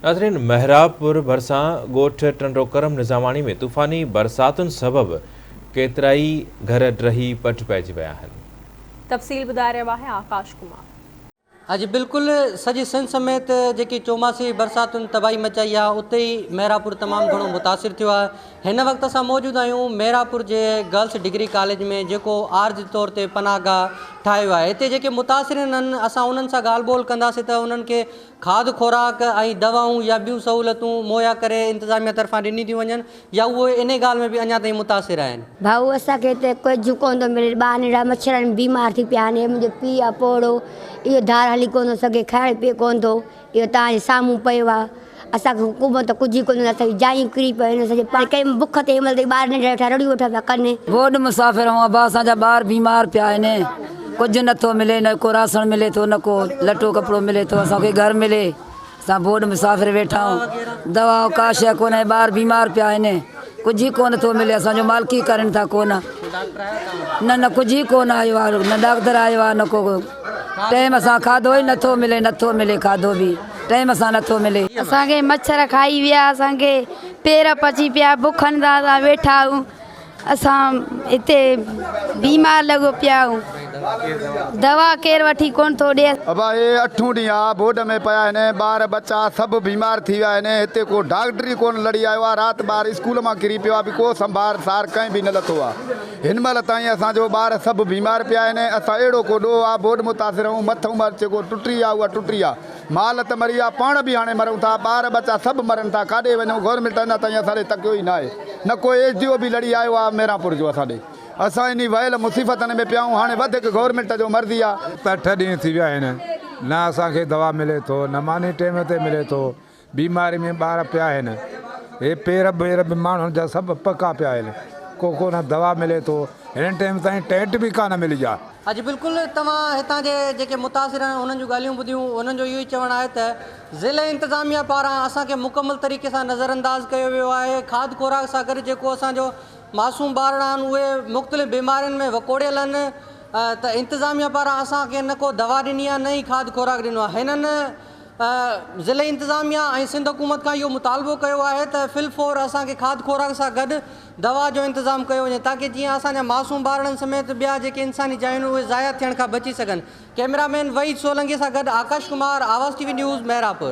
ناظرين محرابپور ڀرسان ڳوٺ ٽنڊو ڪرم نظاماڻي ۾ طوفاني برساتن سبب ڪيترائي گهر ڊهي پٽ پئجي ويا آهن. تفصيل ٻڌائي رهيو آهي آڪاش ڪمار. اڄ بلڪل سڄي سنڌ سميت جيڪي چوماسي برساتن تباهي مچائي آهي اتي ئي محرابپور تمام گهڻو متاثر ٿيو آهي. هن وقت اسان موجود آهيون محرابپور جي گرلس ڊگري ڪاليج ۾ جيڪو عارضي طور تي پناهگاهه ٺاهيو آهي. هتي جيڪي متاثرين آهن اسان انهن سان ڳالهه ٻولهه ڪنداسين ته انهن کي کاڌ خوراڪ ۽ دوائون يا ٻيون سهولتون مهيا ڪري انتظاميا طرفان ڏنيون ٿيون وڃن يا اهي انهي ڳالهه ۾ به اڃا تائين متاثر آهن. ڀائو اسان کي هتي ڪجهه ڪونه ٿو ملي ٻار ننڍڙا مڇرن ۾ بيمار ٿي پيا آهن هي منهنجو پيء آ پوڙهو اهو ڌار هلي ڪونه ٿو سگهي کائڻ پيئي ڪونه ٿو اهو توهان جي سامهون پيو آ اسان کي حڪومت ڪجهه ئي ڪونه اسان جي جايون ڪري پيون آهن اسان جي پاڻ ڪنهن بک تي هن مهل تائين ٻار ننڍڙا ويٺا رڙيون ويٺا پيا ڪن. بوڏ مسافر آهيون ابا اسان جا ٻار بيمار پيا آهن ڪجهه نٿو ملي نه ڪو راسڻ ملي ٿو نه ڪو لٽو ڪپڙو ملي ٿو اسان کي گهر ملي اسان بوڏ مسافر ويٺا آهيون دوا ڪا شيء ڪونهي ٻار بيمار پيا آهن ڪجهه ئي ڪونه ٿو ملي اسان جو مالڪي ڪرن ٿا ڪونه نه نه ڪجهه ئي ڪونه آيو آهي نه ڊاڪٽر آيو آهي نه ڪو ٽيم سان کاڌو ئي نٿو ملي نٿو ملي کاڌو به ٽيم سان نٿو ملي. اسان کي مڇر کائي ويا اسان کي پير پچي پيا بکن تان اسان ويٺا آهيون اسان هتي بيمار لڳو پيا آهيون دوا ڪير وٺي ڪونه ٿو ڏي. ابا هي اٺون ڏينهن آ بوڏ ۾ پيا آهن ٻار ٻچا سڀ بيمار ٿي ويا آهن هتي ڪو ڊاڪٽر ئي ڪونه لڙي آيو آ رات ٻار اسڪول مان ڪري پيو آ به ڪو سنڀار سار ڪنهن به نه لٿو آ هن مهل تائين اسان جو ٻار سڀ بيمار پيا آهن اسان اهڙو ڪو ڏوهه آ بوڏ متاثر آهيون مٿئون مر جيڪو ٽٽي آ اها ٽٽي آ مال ته مري ويا پاڻ به هاڻي مرون ٿا ٻار ٻچا سڀ مرن ٿا ڪاڏي وڃون گورنمينٽ اڃا تائين اسان ڏي تڪيو ئي ناهي نه ڪو ايس ڊي او به لڙي آيو آ ميرانپور جو اسان ڏي اسان انهي ويل مصيفتن ۾ پيا آهيون هاڻي وڌيڪ گورنمينٽ جو مرضي آ. 8 ڏينهن ٿي ويا آهن نه اسان کي دوا ملي ٿو نه ماني ٽيم تي ملي ٿو بيماري ۾ ٻار پيا آهن هي پير ٻير به ماڻهن جا سڀ پڪا پيا آهن ڪو ڪو نه دوا ملي ٿو هن ٽيم تائين ٽينٽ به ڪانه ملي آ. اڄ بلڪل توهان هتان جي جيڪي متاثر آهن انهن جون ڳالهيون ٻڌيون انهن جو اهو ئي چوڻ آهي ته ضلعي انتظاميا پاران اسان کي مڪمل طريقي سان نظر انداز ڪيو ويو آهي کاڌ خوراڪ سان گڏ جيڪو اسان جو معصوم ٻارڙا آهن اهي مختلف بيمارين ۾ وڪوڙيل آهن ته انتظاميا پاران اسان کي نه ڪو دوا ڏني آهي نه ئي کاڌ خوراڪ ڏنو آهي هنن ضلعي انتظاميا ۽ سنڌ حڪومت کان اهو مطالبو ڪيو آهي ته في الفور اسان کي کاڌ خوراڪ سان گڏ دوا جو انتظام ڪيو وڃي تاڪه جيئن اسان جا معصوم ٻارڙن سميت ٻيا جيڪي انساني جايون آهن اهي ضايع ٿيڻ کان بچي سگهن. ڪئميرا مين وحيد سولنگي سان گڏ Akash Kumar, Awaz T V news, Mehrabpur.